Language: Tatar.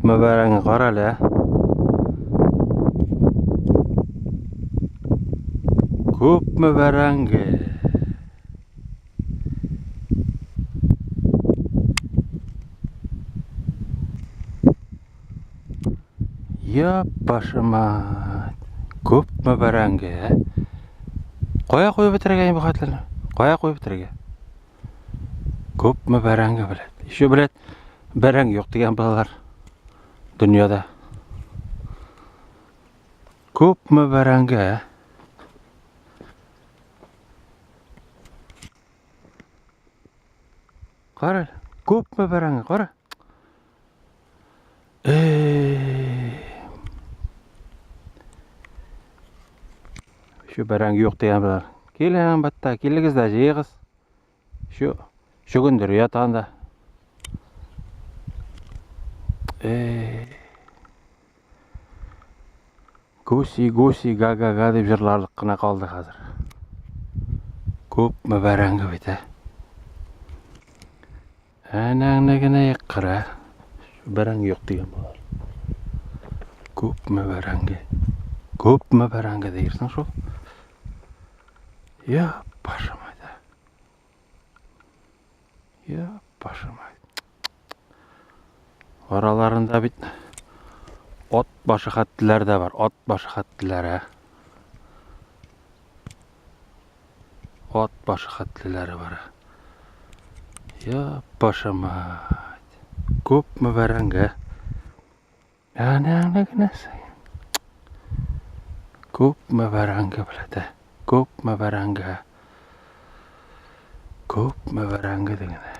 Күпме бәрәңге, кара әле, ә. Күпме бәрәңге. Я башыма. Күпме бәрәңге, ә? Кая куеп бетерергә инде бу хәтлерне? Кая куеп бетерергә? Күпме бәрәңге, блядь. Еще, блядь, бәрәңге юк дигән балалар дөньяда. Күпме бәрәңге, ә? Кара, күпме бәрәңге, кара. Эй. Шу бәрәңге юк дигән болар. Килен, батта, килегез дә җыегыз. Шу чөгендер ята анда. Эй. Гуси, гуси, га-га-га дип җырларлык кына калды хәзер. Күпме бәрәңге бит, ә? Әнәңне генә еккыр, ә? Бәрәңге юк дигән булар. Күпме бәрәңге? Күпме бәрәңге дигерсең шул? Я, башым айда. Я, башым айда. Араларында бит ат башы хәтлеләр дә бар. Ат башы хәтлеләр, ә. Ат башы хәтлеләре бар. Я башы мать. Күпме бәрәңге. Әнә генә Күпме бәрәңге беләдә. Күпме бәрәңге. Күпме бәрәңге дигән.